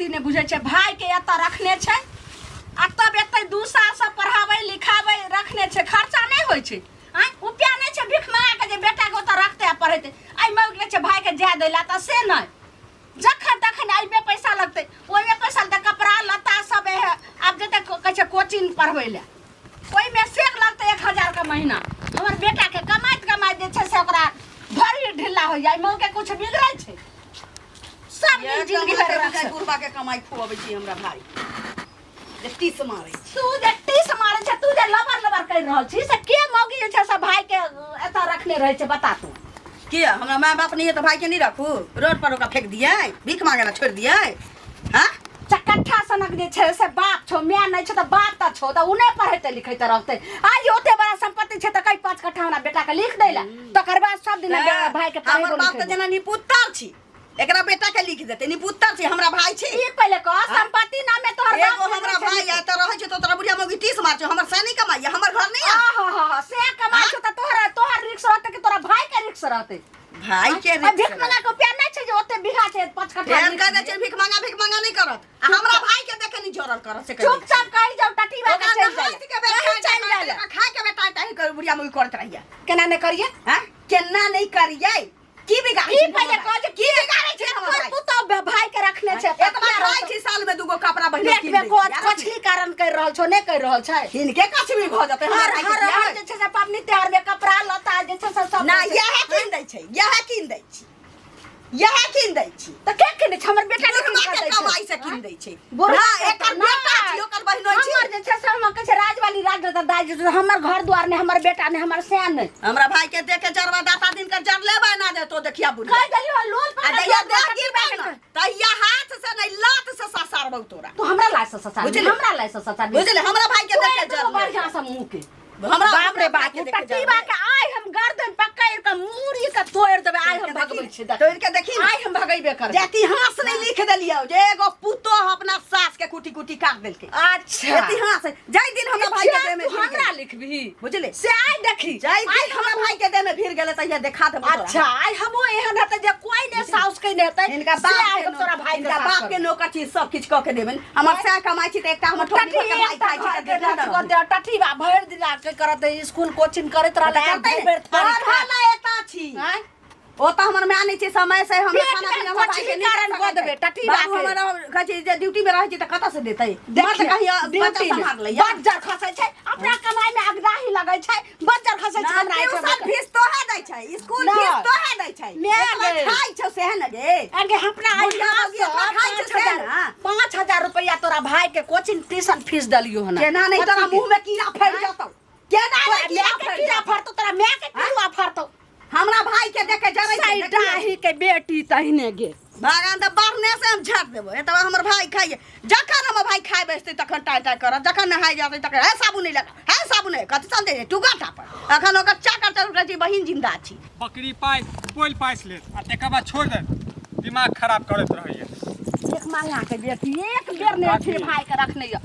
रत्ती नहि बुझै छै भाइके एतऽ रखने छै आ तब एतै 2 सालसँ पढ़ाबै लिखाबै रखने छै। खर्चा नहि होइ छै? आँय, रुपया नहि छै भीख मंगा के जे बेटाके ओतऽ रखतै आ पढ़ेतै? एहि मौगी छै भाइके जाय दै लए तऽ से नहि, जखन तखन एहिमे पैसा लगतै, ओहिमे पैसा लगतै, कपड़ा लत्ता सब। आब जेतै, कहै छै कोचिंग पढ़बै लए, ओहिमे से लगतै 1000के महीना। हमर बेटाके कमाइत कमाइत जे छै से ओकरा भरि ढिल्ला हो जाइ। मौके कुछ बिगड़ै छै सब दिन जिंदगी भरि रखै। बुढ़बा के कमाई खुअबै छी हमरा भाई जे टीस मारै छी। तू जे टीस मारै छै, तू जे लबर लबर करि रहल छी, से के मौगी जे छै से भाई के एतऽ रखने रहै छै, बता तू। किया, हमरा माय बाप नहीं है तऽ भाई के नहीं रखू? रोड पर ओकरा फेंक दियै, भीख मांगे ला छोड़ दियै? हाँ? चकट्ठा सनक जे छै से बाप छौ, माय नहि छौ तऽ बाप तऽ छौ, तऽ उ नहि पढ़ेतै लिखेतै रहतै? आज ओते बड़ा संपत्ति छै तऽ कई 5 कट्ठा हमरा बेटा के लिख दै ला, तकर बाद सब दिन भाई के हमर पढ़ेबो बाप तऽ लिखेबो। जेना निपुत्तर छी, एकरा बेटा के लिख देतै? निपुत्तर छी, हमरा भाई छी। ई पहिले कह, संपत्ति नामे तोहर एगो बाप के हमरा जे छै भाई लिख। आ तऽ रहै छै तऽ तोरा बुढ़िया मौगी टीस मार छौ। हमर से नहीं कमाई, हमर घर नहीं आ? आहा हा, से कमाई छौ तऽ तोहर तोहर रिक्स रहतै कि तोरा भाई के रिक्स रहतै? भाई के आ रिक्स। भीख मंगा के रुपया नहि छै जे ओते बीघा छै 5 कट्ठा फेर लिख कह दै दियै। छै भीख मांगा, भीख मांगा नहीं करत आ हमरा भाई के देखे नहीं जरल करत, से कहि दै छै। चुपचाप कहि जाउ टटीबा के ओकरा चलि नहाइत जाइ के बेर कहीं खाय चलि जाइ के खाय के बेर टाइ टाइ कर बुढ़िया मौगी करत रहिया। केना नहि करिए? हैं, केना नहीं करियै? की बिगाड़ै की छै पहिले हमर कह जे भाई? की बिगाड़ै छै हमर तोर भाई? पुतोह भाई के रखने छै। एतबा खाइ छी, साल में दूगो कपड़ा बहिनो पेट कीन में दै कोच छी। कछली कारण कर रहल छौ, नहि कर रहल छै? हिनके कछबी भऽ जेतै हर हमर भाई हर के हर बियाह? जे छै से पबनी त्योहार में कपड़ा लत्ता जे छै से सब ना, दै छै। इएह कीन दै छै, इएह कीन दै छी, इएह कीन दै छी। तऽ के किनै छै? हमर बेटा नहि बुढ़वा कीन के कऽ दै छै। कमाई से कीन दै छै। बुढ़वा ना, के एकर ना। बेटा छी, ओकर बहिनो छी। हमर जे छै से हम कहै छै राजवाली राज तऽ दाइ जे छै, हमर घर द्वार नहि, हमर बेटा नहि, हमर सैन नहि। हमरा भाई के देख के जरवा दाता दिन के जर लेबै ना दे तो देखिया बुढ़िया। कहि देलियौ लोल आ पकड़ जहिया लोल देह पकड़ गिरबै के न तहिया हाथ से नहीं लात से ससारबौ तोरा। तू हमरा लाय से ससार। बुझली? हमरा लाय से ससार। बुझले? हमरा भाई के देख के जर ले। बढ़िया से मुंह के हमरा बाप रे हमरा बाप, भाई के देख के जर टटीबा ले। के आइ हम गर्दन पकड़ के मूड़ी के तोड़ देबै। आइ हम भगबै छी, देख। तोड़ के देखी न। आइ हम भगैबे करबै। जे इतिहास नहीं लिख देलियौ जे एगो पुतोह अपना सास के कुटी कुटी काट देलकै। अच्छा। इतिहास जाहि दिन हमरा भाई के देह में तू भिड़ हमरा गेलै, लिखबही? बुझले? से आइ देखी। जाहि आइ दिन हमरा भाई के देह में भिड़ गेलै तहिया देखा देबौ तोरा। अच्छा, आइ हमो एहन हेतै जे कोई ने साउस के ने हेतै। हिनका से बाप आइ के हम तोरा भाई के हिनका साथ बाप के करबै। नौकर छी, सब किछु कऽ के देबनि। हमर सएह कमाइ छी तऽ एकटा हमर ठोकनी टटी भऽ के भाई एकटा खाइ छी घर तऽ के देखा रख देबौ। दे, टटीबा भरि दिना के करत, स्कूल कोचिंग करैत रहल, करतै भरि ने। बेर थारी पढ़ऽ खा। ला एता छी। आँय? ओ तऽ हमर माय नहि छै, समय से हमरा पेट खाना में पीना हमर भाई के कछली नहि दऽ कारण सकै कऽ छै। देबै, टटीबा बाबू के। हमर कहै छै जे ड्यूटी में रहै छी तऽ कतऽ से देतै? मर्द देखिए, कहियो बच्चा ड्यूटी में सम्हार लैया। बज्जर खसै छै, अपना कमाई में अगदाही लगै छै, बज्जर खसै छै ना, हमरा एहिठाम। ट्यूशन फीस तोहे दै छै, स्कूल ना। फीस तोहे दै छै। मैं एतबा गे। खाइ छौ सेहे ने गे। आगे अपना बुढ़िया मौगी एतबा खाइ छै से ने। 5000 रुपया तोरा भाई के कोचिंग ट्यूशन फीस देलियो हन। केना नहि तोरा मुंह में कीड़ा फैल जतौ, केना तोरा नहि कीड़ा माय के फैल कीड़ा जतौ? फड़तौ, तोरा माय के कीड़ा फड़तौ। हमरा भाई के देखे जरै छै, देखियौ। डाही के बेटी तहिने गे। भगवान तऽ बढ़ने से हम झाँट देबो। एतबा हमर भाई खाइए, जखन हमर भाई खाय बैसतै तखन टाइ टाइ करत, जखन नहाय जेतै तखन हे साबुन नहि लगा, हे साबुन नहि, कथी सन दे टुगा टापर। अखन ओकर चाकर चल उठै छी, बहिन जिंदा छी। बकरी पाइ पोलि पासि लेत आ तकर बाद छोड़ि देत, दिमाग खराब करैत रहैए। एक मांगा के बेटी एक बेर नहि अथी भाई के रखने यऽ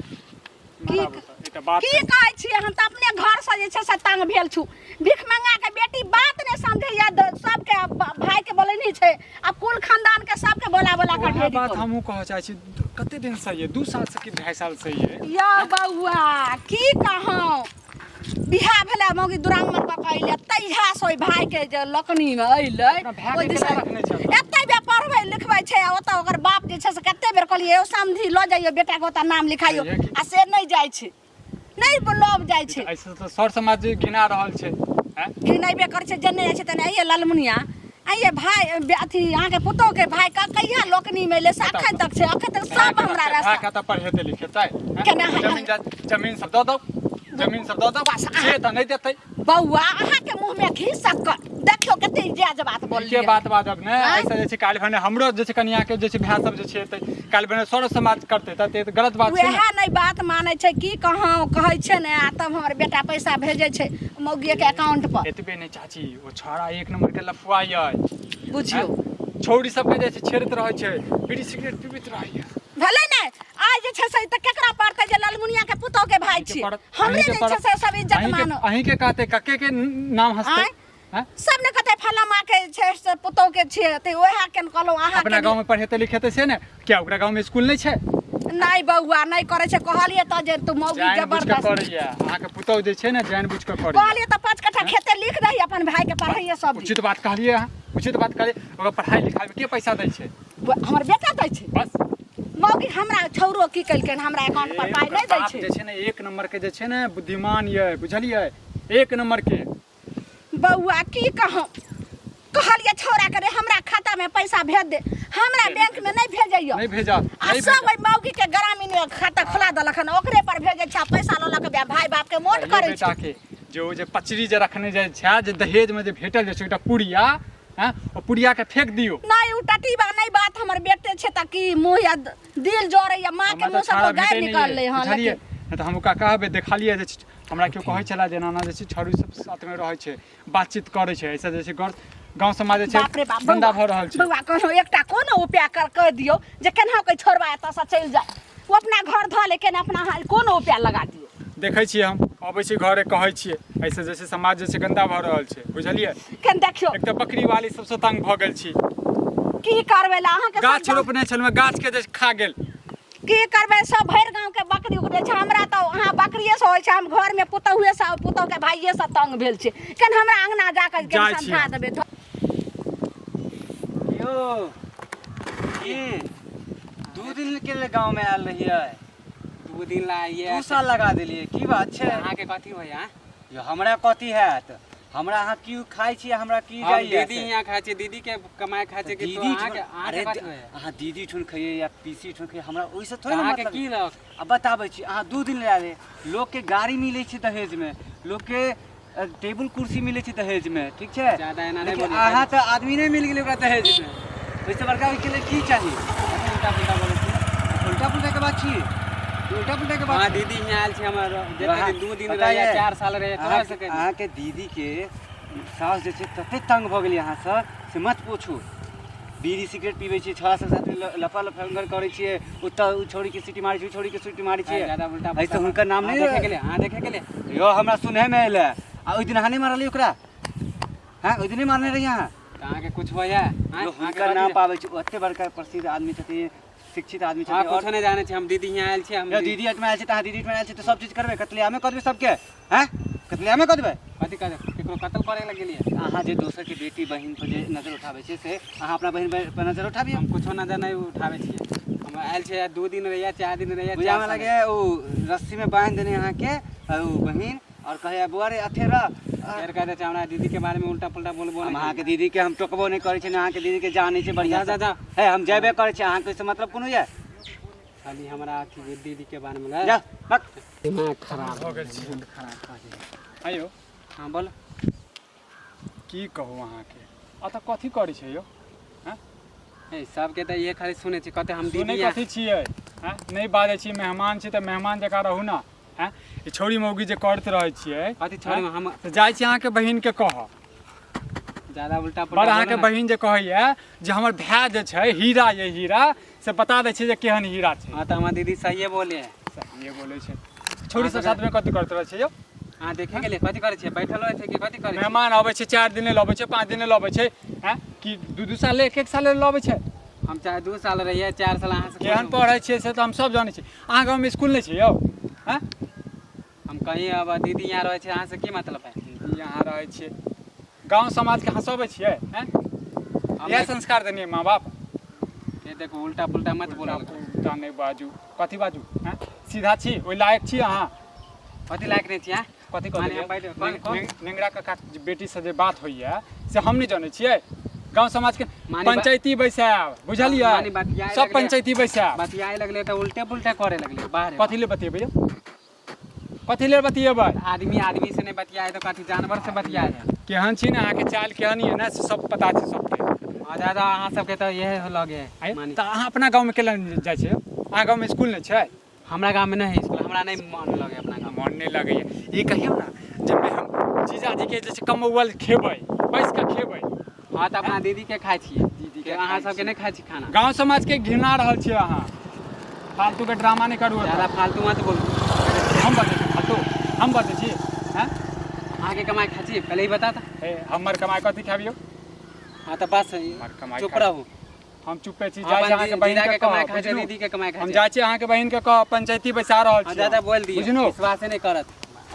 की? एकटा बात की कहै छियै? हम तऽ अपने घरसँ जे छै से तंग भेल छु। भीख मंगा के बेटी बात नहि समझैया। सबके भाई के बोलेनी छै आ कुल खानदान के सबके बोला बोला के वएह ढेरी बात करू। हमहूँ कहऽ चाहै छी। कते दिन से ये, 2 साल से कि 2.5 साल से ये? यौ बौआ, की कहौं, बियाह भेलै, मौगी दुरांगमन कऽ के अइलै, तहिया से ओहि भाई के जे लोकनी मे अइलै। अपना भाय के ओहि केना दिशा रखने छल? एतै बे पढ़बै लिखबै छै आ ओतऽ ओकर बाप जे छै से कते बेर कहलियै, यौ समधी, लऽ जइयौ बेटा के, ओतऽ नाम लिखाइयौ। छैहे की? आ से नहि जाइ छै, नहि लऽ जाइ छै। ऐसे तऽ सर समाज जे घिना रहल छै, आँय? घिनैबे करै छै। जे नहि जाइ छै तऽ आइये ललमुनिया, आइये भाय अथी अहाँके पुतोह के भाय कहिया लोकनी मे अइलै से अखन तक छै, अखन तक सब हमरा रास्ता भाय कतऽ पढ़ेतै लिखेतै, आँय? केना है? जमीन जमीन सब दऽ दौ, जमीन सब दऽ दौ। बस, से तऽ नहि देतै। बौआ, अहाँके मुँह में घी शक्कर, देखियौ कते जायज बात के बोललियै। बात बाजब ने। आँय? ऐसा जे छै काल्हि भने हमरो जे छै कनिया के जे छै भाय सब जे छै एतै, काल्हि भने सरो समाज करतै तऽ तऽ गलत बात छै ने। वएह नहि बात मानै छै, की कहूँ, कहै छै ने आ तब हमर बेटा पैसा भेजै छै मौगिए के अकाउंट पर। एतबे नहि चाची, ओ छौड़ा एक नंबर के लफुआ यऽ। बुझियौ। छौड़ी सबके जे छै छेड़ैत रहै छै, बीड़ी सिगरेट पीबैत रहैया। भेलै ने, आइ जे छै से तऽ केकरा पड़तै जे ललमुनिया के पुतोह के भाय छी? हमरे अहींके जे छै से सब इज्जत अहींके मानो। अहींके कहतै, कक्के के नाम हंसतै। आँय? हैं? सब ने कहते फला माँ के छै से पुतोह के छै तऽ ओएह के ने कहलहुँ अहाँ अपना गाँव में पढ़ेतै लिखेतै से ने क्या ओकरा गाँव में स्कूल नहीं छै नहि बौआ नहि करै छै कहलियै तऽ जे तू मौगी जानि बुझि कऽ जबरदस्त करैया अहाँके पुतोह जे छै ने जानि बुझि कऽ करैया कहलियै तऽ 5 कट्ठा खेते लिख दही अपन भाई के पढ़ैये सब दिन। उचित बात कहलियै अहाँ, उचित बात कहलियै। ओकर पढ़ाई लिखाई में के पैसा दै छै? हमर बेटा दै छै। बस मौगी हमरा छौरो की केलकै, हमरा अकाउंट पर पाइ नहि दै बाप छै। जे छै ने एक नंबर के जे छै ने बुद्धिमान ये, बुझलियै? एक नंबर के। बौआ की कहूँ, कहलियै छौड़ा के रे हमरा खाता में पैसा भेज दे, हमरा बैंक में नहीं भेजैया। नहीं भेजत। आ नहीं सब भेजत। ओहि मौगी के ग्रामीण खाता खोला देलक हन, ओकरे पर भेजै छै आ पैसा लऽ लऽ के भाई बाप के मोट कहियो करै बेटा छै। के जे ओ जे पचरी जे रखने जाइ छै, जे दहेज में जे भेटल जे छै एकटा पुड़िया, हैं, ओ पुड़िया के फेंक दियौ। नहीं उ टटीबा नहीं बात, हमर बेटे छै तऽ की मुँह या दिल जरैया, माँ के हमरा मुँह तऽ से छाड़ा तो गारि भेटै नहि निकललै अइ, हँ। बुझलियै? लेकिन नहि तऽ हम ओकरा कहबै, देखलियै जे हमरा केओ कहै छलै जे नाना जे छै छौड़ी सब साथमे रहै छै, बातचीत करै छै, एहिसँ जे छै घर गाँव समाज जे छै बाप रे बाप, गन्दा बौआ, भऽ रहल छै। बौआ कहलहुँ एकटा कोनो उपाय कर कह दियौ जे केना के छोड़बा एतऽसँ चलि जाय, ओ अपना घर धऽ ले, केना अपना कोनो उपाय लगा दियौ। देखै छियै, हम अबै छी घरे, कहै छियै एहिसँ जे छै समाज जे छै गन्दा भऽ रहल छै, बुझलियै? केन देखियौ। एक तऽ बकरी वाली सबसँ तंग भऽ गेल छी। की करबै ला अहाँके सब गाछ रोपने छलहुँ, गाछ के जे खा गेल। की करबै, सब भरि गाँव के बकरी उगरै छै, हमरा तऽ अहाँ बकरिए से होइ छै, हम घर में पुतहुए से पुतहु के भाइये से तंग भेल छी, केन हमरा अंगना जाके केन जाइ छी समझा हम। देबै। यौ की 2 दिन के लिए गाँव में आयल रहियै? 2 दिन ला आइए 2 साल लगा देलियै, की बात छै? अहाँके कथी होइया? यौ हमरा कथी हैत, हमरा अहाँ की खाइ छी, हमरा की हम जाइए? दीदी हियाँ खाइ छी, दीदी के कमाइ खाइ छी कि तो दीदी अहाँके ठुन- अहाँके अरे कथी होइया? अहाँ दीदी ठुन खइए या पीसी ठुन खइए, हमरा ओहिसँ थोड़े ने अहाँके मतलब। की लग आ बताबै छी, अहाँ 2 दिन लए लोकके गाड़ी मिलै छै दहेजमे, लोकके टेबुल कुर्सी मिलै छै दहेजमे, ठीक छै? ज्यादा एना नहि लेकिन बोलियै। अहाँ तऽ आदमी नहि मिल गेलै ओकरा दहेजमे, ओहिसँ बड़का ओहिके लेल की चाही? उल्टा पुल्टा बोलै छी। उल्टा पुल्टा के बात छी, उल्टा पुल्टा के बात हाँ छी। दीदी हियाँ आयल छी हमर जते अहाँ- दिन 2 दिन पता रहैया ये, 4 साल रहैया तोरा अहाँके सके अहाँके दीदी के सास जे छै तते तंग भऽ गेलै अहाँसँ से मत पूछू। बीड़ी सिगरेट पीबै छियै, छौड़ा सब साथमे लफा लफंगर करै छियै, ओतऽ ओ छौड़ीके सीटी मारै छै, ओ छौड़ीके सीटी मारै छियै। ज्यादा उल्टा एहिसँ हुनकर नाम अहाँ नहि देखे गेलै, अहाँ देखे गेलै? यौ हमरा सुनैमे एलै। आ ओहि दिन अहाँ नहि मारलियै ओकरा? हँ, ओहि दिन नहि मारने रहियै अहाँ? तऽ अहाँके कुछ होइया? आँय? यौ अहाँके हुनकर कथी नाम छै? पाबै छै, ओते बड़का प्रसिद्ध आदमी छथिन, शिक्षित आदमी अहाँ छथिन। और कुछो नहि जानै छी, हम दीदी हियाँ आयल छी, हम यौ दीदी एहिठमा आयल छै तऽ अहाँ दीदी एहिठमा आयल छै तऽ सब चीज करबै, कतलियामे कऽ देबै सबके? हँ, कतलियामे कऽ देबै? कथी कऽ देबै? केकरो कत्ल करे लए गेलियै? अहाँ जे दोसरके बेटी बहिन पर जे नजर उठाबै छियै से अहाँ अपना बहिन पर नजर उठाबियौ। हम कुछो नजर नहि उठाबै छियै, हम आयल छियै 2 दिन रहैया, 4 दिन रहैया। बुझामे लगे ओ रस्सीमे बान्हि देने अहाँके ओ बहिन और कहैया बौआ रे अथे रह। फेर कह दै छै हमरा दीदी के बारे में उल्टा पुल्टा बोलबो हम नहि। अहाँके दीदी के हम टोकबो नहि करै छी, ने अहाँके दीदी के जानै छी बढ़िआँ। जा, जा, जा। हे हम जेबे करै छी, अहाँके ओहिसँ मतलब कोनो यऽ? खाली हमरा अथी दीदी के बारे में जा बक। दिमाग खराब भऽ गेल छी। खराब कऽ देलक। आइयो। हाँ बोल। की कहू अहाँके, अतऽ कथी करै छै यौ? ए सबके तऽ इहे खाली सुनै छी कते हम सुनै दीदी यहाँ कथी छियै? हँ, नहि बाजै छी, मेहमान छी तऽ मेहमान जकाँ रहू ने। हँ, ई छौड़ी मौगी जे करैत रहै छियै। कथी छौड़ी? हम तऽ जाइ छी अहाँके बहिनके कहऽ। ज्यादा उल्टा बड़ पुल्टा अहाँके बोलो ना। बहिन जे कहैया जे हमर भाय जे छै हीरा, ये हीरा से बता दै छै जे केहन हीरा छै। हाँ तऽ हमर दीदी सहिए बोले। सहिए बोलै छै। छौड़ी सब साथमे कथी करैत रहै छै यौ? अहाँ देखे गेलियै कथी करै छियै? बैठल रहै छै कि कथी करै छियै? मेहमान अबै छै 4 दिन लेल अबै छै, 5 दिन लेल अबै छै, हँ कि 2-2 साल 1-1 साल लेल अबै छै? हम चाहे 2 साल रहियै 4 साल अहाँ से केहन पढ़ै छियै से तऽ हम सब जानै छी। अहाँ गाँवमे स्कूल नहि छै यौ? हँ, हम कहीं अब दीदी यहाँ रहै छै, अहाँ से की मतलब है? दीदी यहाँ रहै छियै, गाँव समाजके हँसबै छियै? हँ, हम इएह संस्कार देनियै माँ बाप? ये देखो उल्टा पुल्टा मत बोलल करू। उल्टा नहि बाजू, कथी बाजू? हँ, सीधा छी, ओहि लायक छी अहाँ? कथी लायक नहि छी? अहाँ कथी माने कहलियै? हम बैठ- कौन- कौन? नेंगरा काका के बेटी से जे बात होइया से हम नहि जानै छियै? गाँव समाजके माने बा- पंचायती बैसायब, बुझलियै? माने बतियाए सब लगलै। पंचायती बैसायब। बतियाए लगलै तऽ उल्टे पुल्टे करे लगलै बाहर। कथी ले बतियेबै यौ? कथी ले बतियेबै? आदमी आदमी से नहि बतियाए तऽ कथी जानवर से बतियाए है? केहन छी ने, अहाँके चाल केहन यऽ ने से सब पता छै सबके। हाँ दादा अहाँ सबके तऽ इएह लगे है। आँय, माने तऽ अहाँ अपना गाँवमे केला नहि जाइ छियै? अहाँ गाँवमे स्कूल नहि छै? हमरा गाँवमे नहि है स्कूल, हमरा नहि मन लगे अपना गाँवमे। मन नहि लगैया? ई कहियौ ने जे हम जीजाजीके जे छै कमौअल खेबै, बैस कऽ खेबै। हाँ तऽ अपना दीदी के खाइ छियै। दीदी के अहाँ खाइ सबके छियै। नहि खाइ छी खाना। गाँव समाजके घृणा रहल छियै अहाँ। फालतूके ड्रामा नहि करू एतऽ। ज्यादा फालतू मत बोलू। हम बजै छी फालतू? हम बजै छी? हँ, अहाँके कमाइ खाइ छी पहिले ई बता तऽ। हे, हमर कमाइ कथी खाबियौ? हाँ तऽ बस, हमर कमाइ चुप खा- रहू। हम चुपे छी। हम जाइ छी अपन अहाँके बहिन जीजा के के कमाइ कहब, खाइ छै, बुझलू? दीदी के कमाइ खाइ हम छै। जाइ छी अहाँके बहिन के कहब, पंचायती बैसा रहल हाँ, छी। ज्यादा बोल दियौ, बुझलू? विश्वासे नहि करत।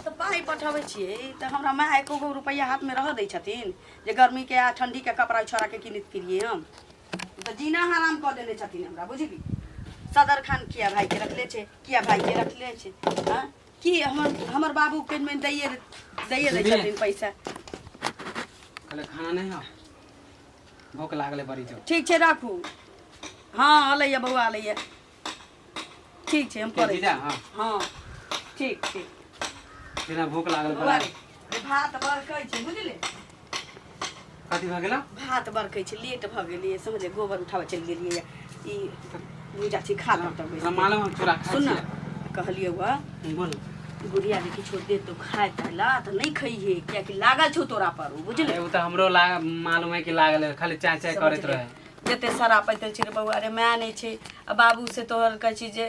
तऽ पाइ पठबै छियै तऽ हमरा माय एको गो रुपैआ हाथमे रहऽ दै छथिन जे गर्मीके आ ठण्डीके कपड़ा छोड़ाके कीनैत फिरियै? हम तऽ जीना हराम कऽ देने छथिन हमरा, बुझली? सदर खान किया भाइके रखले छै, किया भाइके रखले छै? हँ, की हमर हमर बाबूके मे दैए दैए दै दीदी। छथिन पैसा। कहले खाना नहि हो, भूख लागलै बड़ी जोर। ठीक छै, राखू। हँ, अलैया बौआ, अलैया। ठीक छै, हम के करै जीजा? छी। हँ। हँ, ठीक ठीक। जेना भूख लागल बौआ बड़ा। रे, रे, भात बरकै छै, बुझली? कथी भऽ गेलौ? भात बरकै छै, लेट भऽ गेलियै समझे, गोबर उठाबऽ चलि गेलियै। ई भूजा छी, खा तब तक। तोरा मालूम हम चूड़ा खाइ सुन न, छियै। कहलियै वा बोल। बुढ़िया जे किछो देतौ खाय ताय ला तऽ नहि खइहे, कियाकि लागल छौ तोरा पर ओ, बुझली? अरे, ओ तऽ हमरो लाग मालूम है कि लागल है, खाली चाय चाय करैत रहे। जते सरापैत छै रे बौआ रे, माय नहि छै आ बाबू से तोहर कहै छी जे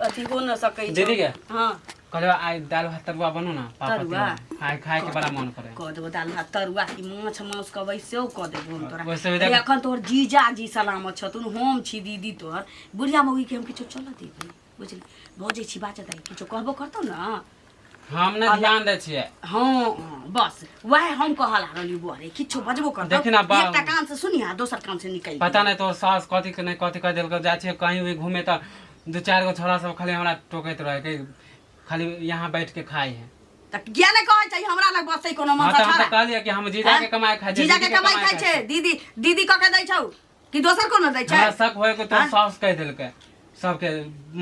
अथी हो न सकै छौ। दीदी के? हँ। कहलियो आइ दालि भात तरुआ बनू ना पापा। तरुआ? आइ खाय के बड़ा मन करे। कऽ देबो दालि भात तरुआ कि माछ मांस कहबै सेहो कऽ देबो हम तोरा। वैसे भी अरे, देख- एखन तोहर जीजा जी सलामत छथुन, हम छी दीदी तोहर। बुढ़िया मौगी के हम किछो चलऽ देबै? बुझली, बजै छी, बाजऽ दाइ, किछो कहबो करतौ न। हम नहि ध्यान दै छियै। हँ, बस वएह हम कहऽ लागलियै बौआ रे, किछो बजबो करतौ, देखी ना बा- एकटा कान से सुनिहा, दोसर कान से निकलि। पता नहि तोहर सास कथी के नहि कथी कह देलकै। जाइ छियै कहीं भी घूमे तऽ दू चारि गो छोरा सब खाली हमरा टोकैत रहै कि खाली यहाँ बैठ के खाइ है। तऽ किया नहि कहै छै हमरा लग बसै कोनो हाँ मनसा तऽ हम तऽ छाड़ा? कहलियै कि हम जीजा के कमाइ खाइ छियै। जीजा के दीदी कमाइ खाइ छै दीदी? दीदी कऽ के दै छौ कि दोसर कोनो दै छै? हमरा शक होय कि तोहर हाँ? सास कहि देलकै सबके,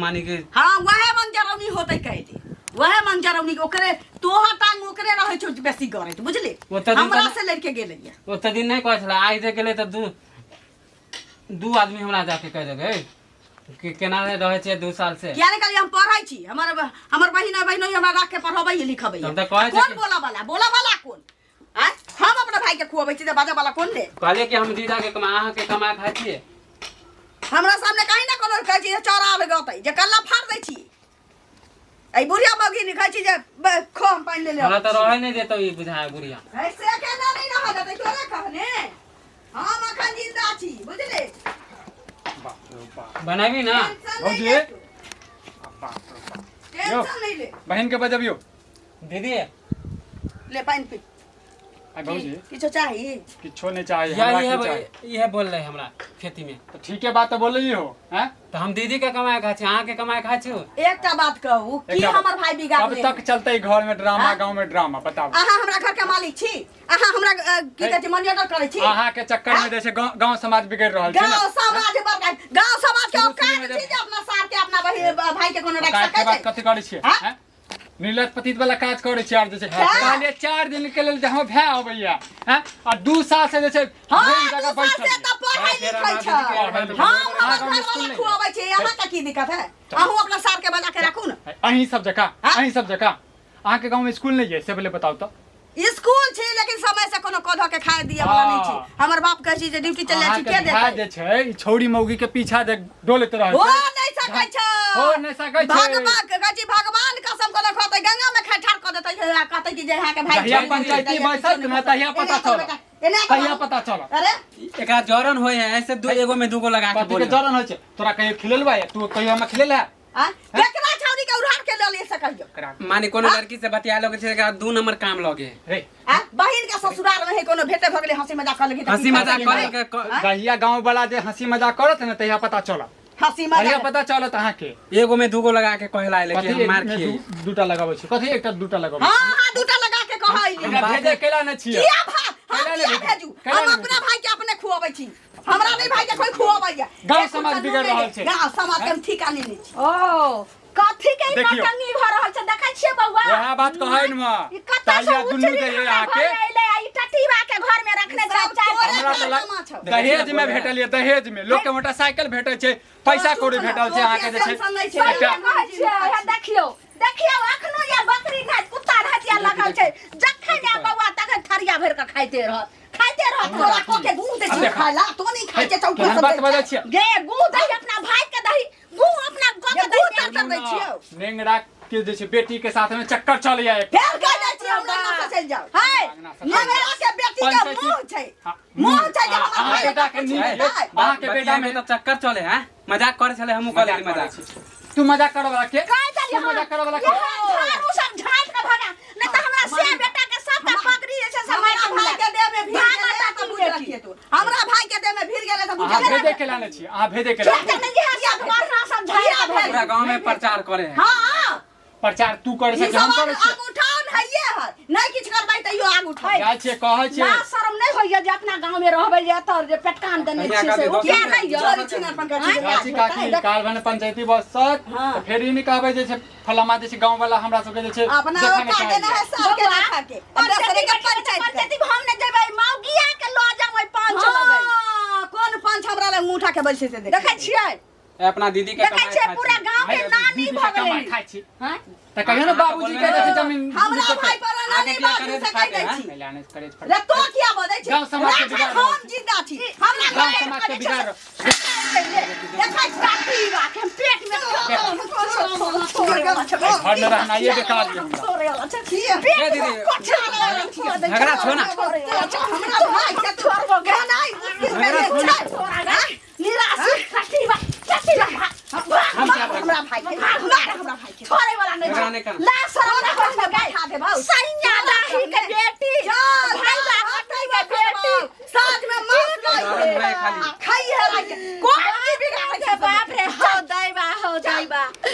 मानी कि हाँ, वएह मन जरौनी होतै, कहि दे वएह मन जरौनी। ओकरे तोहर टांग ओकरे रहै छौ बेसी गरैत, बुझली? ओतऽ दिन हमरा तऽ- से लड़के गेलैया। ओते दिन नहि कहै छलै, आइ जे गेलै तऽ दू दू आदमी हमरा जाके कहि देलकै कि केना रहै छियै 2 साल से। किया नहि कहलियै? हम पढ़ै छी, हमर हमर बहिन आ बहिनोई हमरा राख के पढ़बै लिखबै। हम तऽ कहै छै कोन कि- बोला वाला, बोला वाला कोन? आँय, हम अपना भाई के खुअबै छी तऽ बाजऽ वाला कोन रे? कहलियै कि हम जीजा के कमा अहाँके कमा खाइ छियै। हमरा सामने कहीं ना कोनो कहै छी जे चौरा लगतै जे कल्ला फाड़ दै छी। एहि बुढ़िया मौगी ने कहै छी जे खो, हम पानि ले ले। हमरा तऽ रहै नहि देतौ ई बुझाय बुढ़िया। ऐसे केना नहि रहऽ देतै? तोरे कहने हम अखन जिंदा छी, बुझले? बाप रे बाप। बनेबी ना? टेंशन नहि भौजी। ले तू, बाप रे बाप। टेंशन नहि ले। बहिन के बजबियौ। दीदी। ले, पानि पी। आ भौजी। किछो चाही? किछो नहि चाही। या हमरा इहे की चाही? इहे बोल रहे हमरा खेती में। तऽ ठीके बात तऽ बोलली हो हैं। तऽ हम दीदी के कमाए खाइ छी, अहाँके कमाए खाइ छी? एकटा बात कहू की एकटा- हमर भाई कब बिगाड़ले? तक चलते घर में ड्रामा? हाँ? गांव में ड्रामा, बताबू। अहाँ हमरा घर के मालिक छी? अहाँ हमरा की कहै छै मनी ऑर्डर करै छी? अहाँ के चक्कर में जैसे गांव गांव समाज बिगड़ रहल छै ना। गांव समाज बर्बाद, गांव समाज के शुरू शुरू औकात में छी जब- जे अपना सार के अपना बहिन भाई के कोनो रख काज के सकै बात छै? कथी करै छियै? हाँ? हैं? नीलज पतित वाला काज करै छियै। आर जे छै कहलियै 4 दिन के लेल जे हमर भाय अबैया हैं, आ 2 साल से जे छै हाँ, भरि जगह 2 साल बैठल से तऽ पढ़ै लिखै छै। पढ़ै- हम अहाँ हमर गाँवमे घर स्कूल वाला नहि खुआबै छी, अहाँ के की दिक्कत है? अहूँ अपना सार के बजा के राखू ने। अहीं सब जकाँ। हाँ? अहीं सब जकाँ अहाँके गाँवमे स्कूल नहि यऽ से पहिले बताउ तऽ। स्कूल छै, लेकिन समय से कोनो कऽ धऽ के खाए दिए वाला नहि छै। हाँ। हमर बाप कहै छै जे ड्यूटी चलि जाइ छी, अहाँके के भाय देतै? जे छै ई छौड़ी मौगी के पीछा जे डोलैत रहै हो छै। नहि सकै छै। हो नहि सकै छै। भगवान कहै छी, भगवान कसम कोनो खतै, गंगा में खाइ ठाड़ कऽ देतै आ कहतै कि जे अहाँके भाय जहिया छोड़ि पंचायती देतै, बैसत ने तहिया पता एना कर चलत। बेटा, एना कर। तहिया पता चलत। अरे। एकरा जरन होय है, ऐसे दू एगो में दूगो लगा के कथी के बोले। जलन होइ छै? तोरा कहियो खिलेलबा या तू कहियो हमरा खिलेला? आ केकरा छौरी के उधार के लऽ ले सकैयो? माने कोनो लड़की से बतिया लगे छै, एकरा दू नंबर काम लगे। रे। आ बहिन के ससुराल में है, कोनो भेटे भऽ गेलै, हंसी मजाक कर लगी तऽ हंसी की मजाक करबै? कर के जहिया गाँव वाला जे हंसी मजाक करत ने तहिया पता चलत। हंसी तहिया मजाक पता चलत अहाँके। एगो में दूगो लगा के कहला ले कि कथी हम मार मे खिए। दूटा लगाबै छी? कथी एकटा दूटा लगाबै हाँ छी? हाँ, दूटा लगा के कहै। हमरा भेजे केला नहि छियै? किया भा हम कैला नहि किया भेजू? भेजू? कैला हम नहि अपना भाई के अपने खुआबै छी, हमरा नहि भाई के कोई खुआबैया। गाँव समाज बिगड़ रहल छै। गाँव समाज के हम ठीका नहि लै छी। ओ कथी के ई देखियौ। नौटंकी भऽ रहल छै, देखै छियै बौआ? वएह बात कहै ने माँ। ई कतऽ से ताहिया दुनू उछली जे हमरा अहाँके घरमे अयलै आ ई टटीबा के घर में रखने छै सब चारि तोरे हमरा तऽ कारनामा छौ। दहेज में भेटल ये, दहेज में लोक के मोटरसाइकिल भेटै छै, पैसा कौड़ी भेटल छै, अहाँके जे छै टेंशन नहि छै। सही एकटा कहै छियै। हे देखियौ, देखियौ, अखनो या बकरी रहत, कुत्ता रहत या लगल छै, जखन या बौआ तखन थरिया भरि कऽ खाइते रहत, खाइते रहत। तोरा को के गुह दे छै खाय ला, तो नहीं खाय छै चौकी केहन सब बात दै बजै छै। छियै? गे गुह दही अपना भाई के दही, गुह अपना गो ये के गुह दही। तर तर दै छियौ। नेंगरा के जे छै बेटी के साथ में चक्कर चलैया एक। फेर कह दै छियै हमरा ना छै। चलि जाउ। है अंगना से हमरा के बेटी के पंचायती- मुँह छै, हाँ, मुँह छै जे हमर अहाँ भाई बेटा के नीक है, अहाँके बेटा में बतियामे तऽ चक्कर चले हैं, मजाक करे छले, हमहूँ कऽ लेली मजाक। तू मजाक करऽ वाला के? काय तू देलियै? मजाक करऽ वाला के? झाड़ू सब झाड़ि के भगा, नहि तऽ हमरा से बेटा के सबटा पगड़ी जे छै से हमरा माटि भाई के देह में भीड़ भाग गेलै माता तऽ की बुझ बेटी। रखिए तू। हमरा भाई के देह में भीड़ गेलै तऽ बुझ अहाँ रखिए। भेजे के लाने छी, अहाँ भेजे के लाने छी। नहीं है सब बढ़ना सब झाड़ि के भगा। पूरा गाँव में प्रचार करे है। हाँ, प्रचार तू करे ई छै कि हम सब करे आग छी? आग उठाओ हइये है, नहीं किछु करबै तैयो आग उठाओ। जाइ छियै, कहै छियै। लाज शरम नहि होइया जे अपना गाँव में रहबै जे एतऽ जे पेटकान देने कहिया छियै से कहबै ओ किया दोसर नहि यऽ? चोरी छिनर पर करै छी, जाइ छी काकी, काल्हि भने पंचायती बसत हाँ। तऽ फेर ई नहि कहबै जे छै फलामा जे छै गाँव वाला हमरा सबके जे छै अपना देखऽ नहि औकात देने चाहैया। है सबके बौआ, रखा के। आ दोसरे के पंचायत के। पंचायती हम नहि जेबै, मौगिया के लऽ जाबै पंच लगै। हाँ, कोन पंच हमरा लग मुँह उठा के बैसे से देख। देखै छियै, ए, अपना दीदी के देखै कमाइ छियै खाइ पूरा छी। गाँव के भाई, नानी दीदी भऽ के कमाइ गेलै। खाइ छी हँ? तऽ कहियो ने बाबूजी के जे छै जमीन हमरा भाई पर आगे नानी किया बाजू करे से कहि खाते दै हैं? छी। पहिले आने करे रे तो किया बजै छी? गाँव समाज के राखै बिगाड़ हम रहल छी। जिंदा छी। हमरा गाँव भाई समाज के बिगाड़ रहल देखै छी। काकी बाक, हम पेट में घर में रहनाइए बेकार यऽ हमरा। ए दीदी, झगड़ा छो ना। हमरा भाई के छोड़बो नहीं मुश्किल झगड़ा छो ना। हमरा भाई के मार, हमरा भाई के छोड़े वाला नहीं झगड़ा नहीं करना। ला शरम नहीं होई छै गै। बैठा देबौ। सैया दाही के बेटी, चल, भाई चल, बाप के बेटी। साँझ में मांस गरम नहीं भए खाली।